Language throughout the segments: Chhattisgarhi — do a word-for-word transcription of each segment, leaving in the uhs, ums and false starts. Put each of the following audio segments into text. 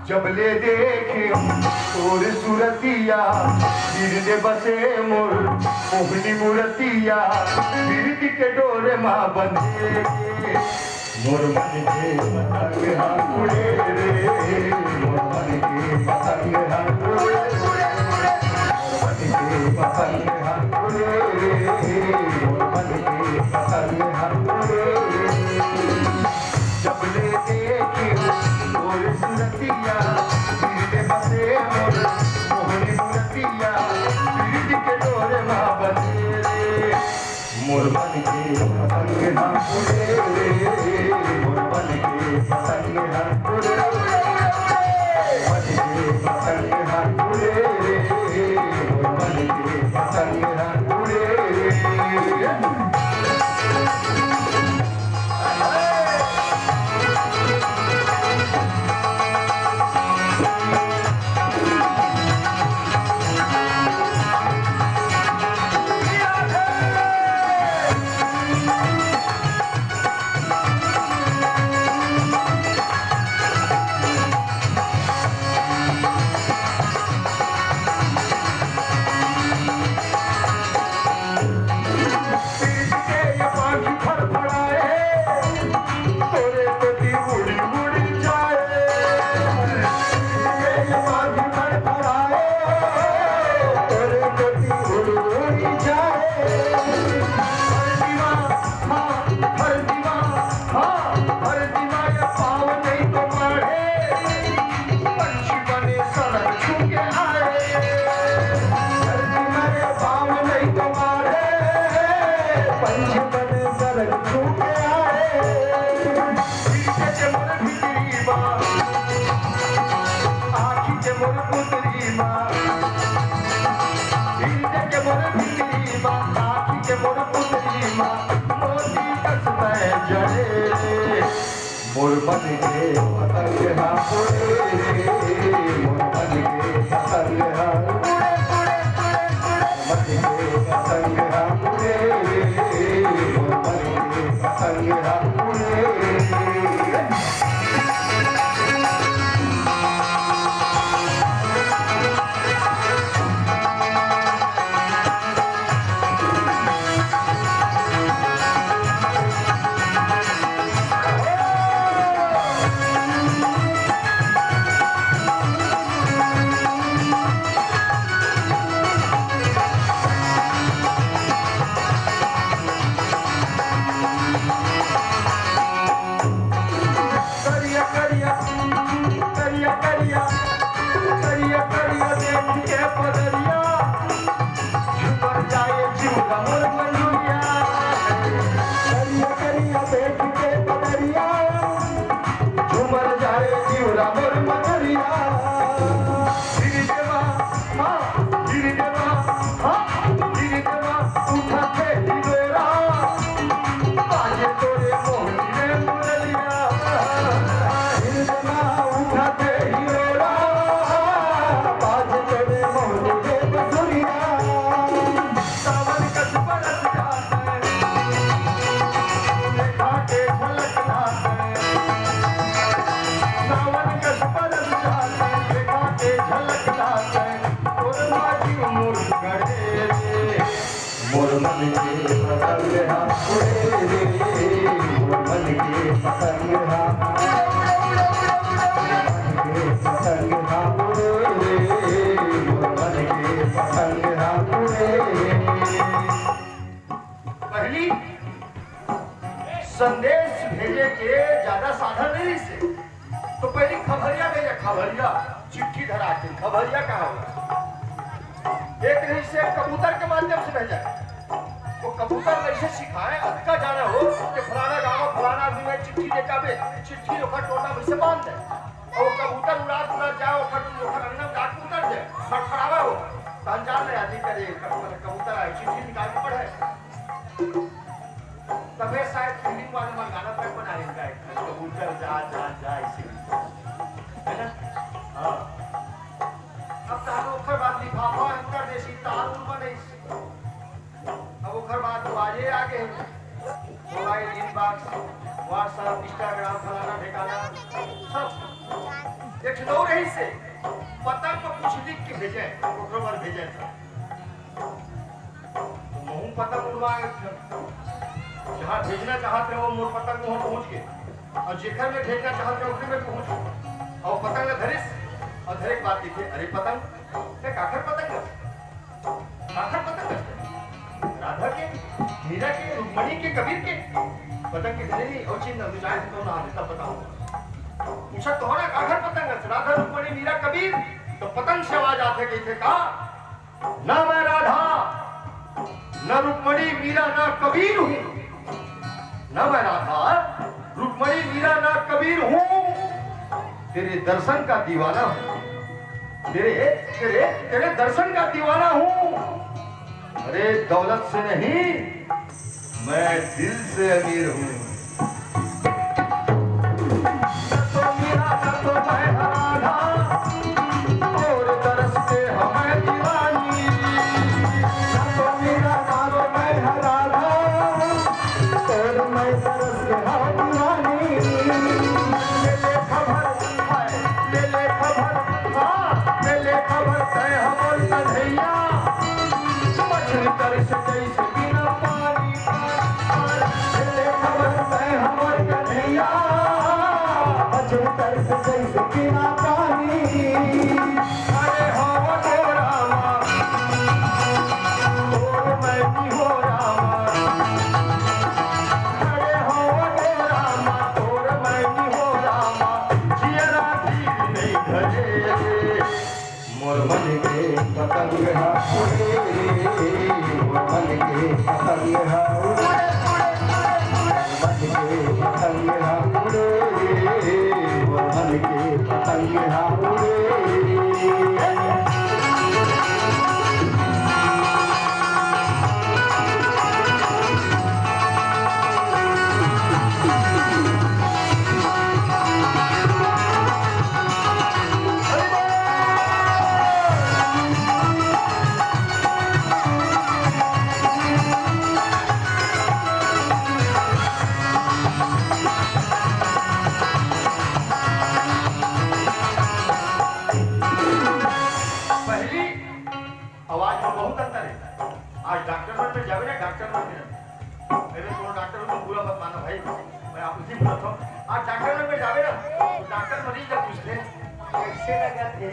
जब ले देखे तोर सुरतिया, दिल दे बसे मोर मोहनी मुरतिया, पीरती के डोरे मा बंधे। मोर मन के पतंग हा उड़े रे, मोर मन के पतंग हा उड़े, मोर मन के पतंग हा उड़े रे, मोर मन के पतंग हा उड़े। जब ले देखी तोर सुरतिया, दिल में बसे मोर मोहनी मूरतिया, पीरती के डोरे मा बंधे रे। मोर मन के पतंग ना उड़े रे, मोर मन के पतंग ना उड़े रे, मन के पतंग ना उड़े रे, मोर मन के पतंग ना उड़े रे। मोर मन के पतंग हा उड़े रे, मोर मन के पतंग हा उड़े, उड़े, उड़े, उड़े। मन के पतंग हा उड़े रे, मोर मन के पतंग हा उड़े रे। करिया, करिया, करिया, करिया, करिया, करिया देख के पदरिया, झुमर जाए जिउरा मोर मंजुरिया। करिया, करिया देख के पदरिया, झुमर जाए जिउरा मोर मंजुरिया। गिर देवा, हाँ, गिर देवा, हाँ, गिर देवा, उठा के हिलोरा। बाजे तोरे मोहनी रे मुरलिया, हिलना उठा के हिलोरा, बाजे तोरे मोहनी रे बसुरिया। सावन कस बरस जात है, देखा के झलक जात है। सावन कस बरस जात है, देखा के झलक जात है। तोर बाजू मोर गड़े रे। मोर मन के पतंग हा उड़े रे, मोर मन के पतंग हा, मोर मन के पतंग हा उड़े रे, मोर मन के पतंग हा उड़े रे। पहली संदेश भेजे के ज्यादा साधन नहीं से, तो पहली खबरिया भेजे, खबरिया, चिट्ठी धरा के, खबरिया कहा होला? एक नहीं से कबूतर के माध्यम से भेजा। वो कबूतर कैसे सिखाए, अतका जाना हो कि फलाना गांव में फलाना आदमी में चिट्ठी लेकर बे, चिट्ठी ओकर टोटा में से बांध दे। और वो कबूतर उड़ात उड़ात जाए, ओकर, ओकर अंगना में जाके उतर जाए, फड़फड़ावे हो। तो अनजान में आदमी करे, कबूतर, कबूतर आए, चिट्ठी निकाल के पढ़े। तबे शायद फीलिंग वाले मन गाना तक बना लेगा, कबूतर जा, जा, जा, इसे। है ना? हाँ। अब तारो ओकर बाद लिफाफा अंतर देसी तार उर बने। अब ओकर बाद तो आजे आ गए। मोबाइल, इनबॉक्स, WhatsApp, Instagram, फलाना ठिकाना, सब। एक ठन अउ रहिस हे, पतंग म कुछ लिख के भेजे, ओकरो बर भेजे था। तो महूं पतंग उड़वा एक ठन, जहाँ भेजना चाहत रहे, वो मोर पतंग वहाँ पहुँच गे, अउ जेकर में भेजना चाहत रहे, ओकरे में पहुँच गे। अउ पतंग ला धरिस, अउ धरे के बाद कहिथे, "अरे पतंग, मैं काखर पतंग हस?" काखर पतंग हस? राधा के, मीरा के, रुक्मणी के, कबीर के? पतंग के धरे नहीं, अउ चिन्ह न, जाए तो ना, तब बताऊँ। पूछत तो हो ना, काखर पतंग हस? राधा, रुक्मणी, मीरा, कबीर? तो पतंग से आवाज आथे, कहिथे का, "ना मैं राधा, न रुक्मणी, मीरा, ना कबीर हूँ। ना मैं राधा, रुक्मणी, मीरा, ना कबीर हूँ। तेरे दर्शन का दीवाना हूँ। तेरे, तेरे, तेरे दर्शन का दीवाना हूँ। अरे दौलत से नहीं, मैं दिल से अमीर हूँ।" तो मीरा, तो मैं राधा, तोर तरस के हमें दीवानी। तो मीरा, तो मैं राधा, तोर मैं तरस के हम दीवानी। ले ले खबर, हाय, ले ले खबर, हाँ, ले ले खबर, तय हमर कन्हैया। मछली तरस जैसे बिना पानी, पानी, पानी। ले ले खबर, तय हमर कन्हैया। मछली तरस जैसे बिना पानी। अरे हो वो रामा, तोर मैं नहीं हो रामा। अरे हो वो रामा, तोर मैं नहीं हो रामा। जियरा धीर नहीं धरे। मोर मन के पतंग हा उड़े, मोर मन के पतंग हा उड़े, मोर मन के पतंग हा उड़े, मोर मन के पतंग हा उड़े। पहली आवाज में बहुत अंतर है। आज डॉक्टर मन में जावे ना, डॉक्टर मन में, अरे कोनो डॉक्टर मन बुरा मत माना भाई, मैं आप उसी बोलत हूँ। आज डॉक्टर मन में जावे ना, तो डॉक्टर मरीज से पूछते, "कैसे लगा थे?"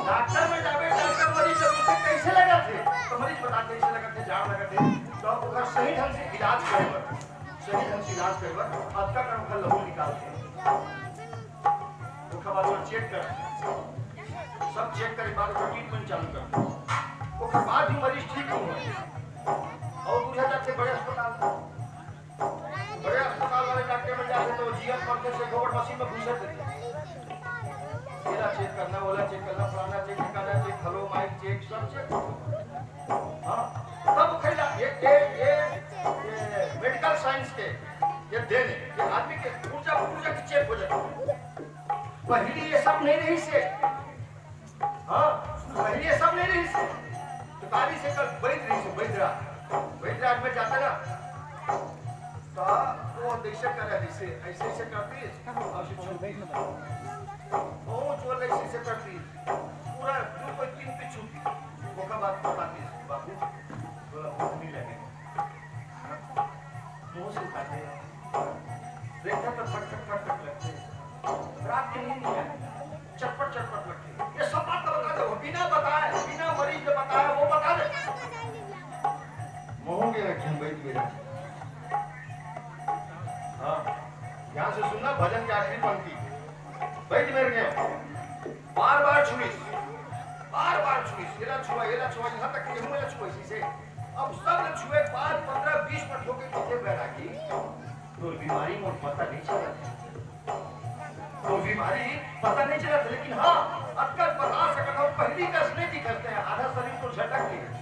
डॉक्टर में जावे, डॉक्टर मरीज से पूछते, "कैसे लगा थे?" तो मरीज बता, "कैसे लगा थे, जाड़ लगा थे।" तो ओकर सही ढंग से इलाज करे बर, सही ढंग से इलाज करे बर अतका कन ओकर लहू निकालते। ओकर बाद ओला चेक कर, सब चेक करे बाद ओकर ट्रीटमेंट चालू कर। ओकर बाद भी मरीज ठीक नहीं होय, अउ दूरिहा जाथे बड़े अस्पताल। बड़े अस्पताल वाले डॉक्टर में जाथे तो जियत मरथे से गोबर मशीन में घुसेर देथे। एला चेक करना, ओला चेक करना, फलाना चेक, ढिकाना चेक, हेलो माइक चेक, सब चेक। हाँ, तब खैला ये, ये, ये, ये मेडिकल साइंस के ये देन है, ये आदमी के ऊर्जा, ऊर्जा की चेक हो जाती है। पहली ये सब नहीं रहिस हे। हाँ, पहली ये सब नहीं रहिस हे। तो काली से कल वैद रहिस हे, वैद राज। वैद राज में जाता ना, तो वो ऐसे करे, ऐसे, ऐसे, ऐसे करती, और ऐसे छूती। वो जो ऐसे, ऐसे करती, पूरा दू कोई तीन पे छूती। ओकर बाद बताती, "बाबू, थोड़ा भूख नहीं लगे।" मुंह से खाते हैं। देखा तो फट फट फट फट लगते हैं। रात के नींद नहीं आती। चटपट चटपट लगते हैं। ये सब बात तो बता दो। बिना बताए, बिना मरीज के बताए, वो बता दे। मुंह के रखें, बैठ के रखें। हाँ, ध्यान से सुनना, भजन की आखिरी पंक्ति। बैठ मेरे के। बार बार छुईस, बार बार छुईस, एला छुआ, एला छुआ, यहाँ तक कि यहू एला छुआ इसी से। अब सब ल छुए के बाद पंद्रह बीस मिनट होके कहिथे, "बैरागी, तोर बीमारी मोर पता नहीं चलत हे। तोर बीमारी पता नहीं चलत हे, लेकिन हाँ, अतका बता सकत हूँ, पहली कस नहीं दिखत हे, आधा शरीर तो झटक गए।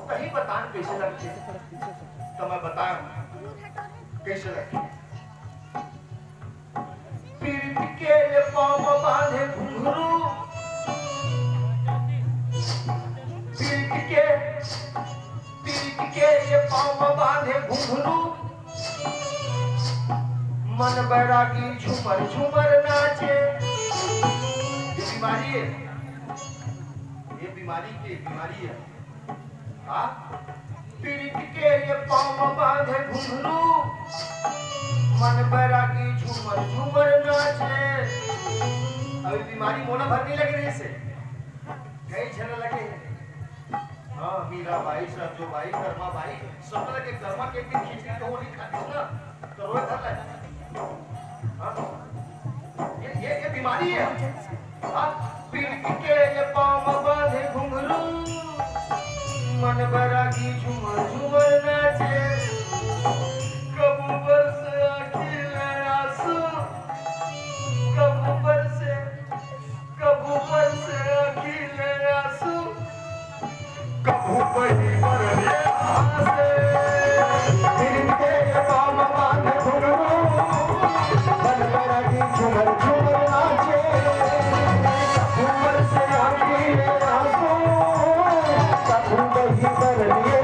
तहीं बता न कैसे लगथे।" तो मैं बताया कैसे लगथे। पीरित के ये पाँव म बांधे घुंघरू, पीरित के, पीरित के ये पाँव म बांधे घुंघरू, मन बैरागी झूमर झूमर नाचे। ये बीमारी है, ये बीमारी के बीमारी है। हाँ, पीड़ित के ये पाँव में बांधे घुंघरू, मन बैरागी झूमर झूमर नाचे। अभी बीमारी मोला भर नहीं लगे रहे से, कई झन लगे हैं। हाँ, मीरा बाई, सरजू बाई, कर्मा बाई, सब लगे। कर्मा के एक दिन खिचड़ी कहूँ नहीं खाती हो ना, तो रोए भर लगे। हाँ? ये, ये, ये बीमारी है। हाँ? पीड़ित के ये पाँव में बांधे घुंघरू, मन बैरागी झूमर झूमर नाचे। कबू बरसे आँखी ले आंसू, कबू बरसे, कबू बरसे आँखी ले आंसू, कबू बही बरसे। पीड़ित के ये पाँव में बांधे घुंघरू, मन बैरागी झूमर झूमर नाचे। कबू बरसे आँखी ले आंसू, कबू बही बरसे।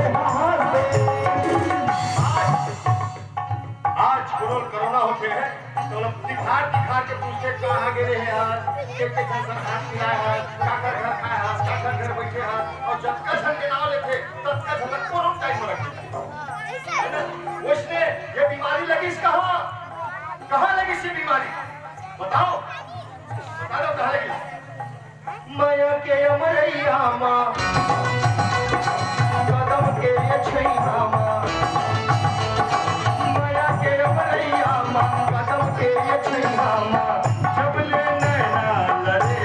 आज कोरोना होथे है, तो लोग दिखार दिखार के पूछथे, "कहाँ गे रहे आज? के के झन संग हाथ मिलाए हस? काकर घर खाए हस? काकर घर बैठे हस?" और जतका झन के नाम लेथे, ततका झन ला क्वारंटाइन में रख देथे। है ना? वइसने ये बीमारी लगिस कहाँ? कहाँ लगिस ये बीमारी? बताओ, बता दो, कहाँ लगिस? मया के अमरैया मा, कदम के ये छैया मा, मया के अमरैया मा, कदम के ये छैया मा, जब ले नैना लड़े।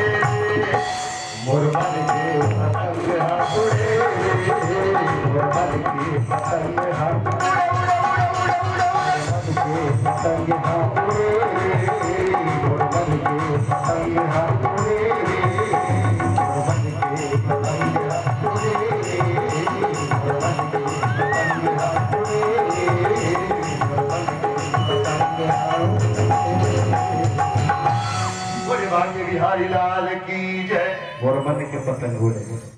मोर मन के पतंग हा उड़े, मोर मन के पतंग हा उड़े, उड़े, उड़े, उड़े, उड़े, उड़े। बोले भाग्य बिहारी लाल की जय। मोर मन के पतंग उड़े।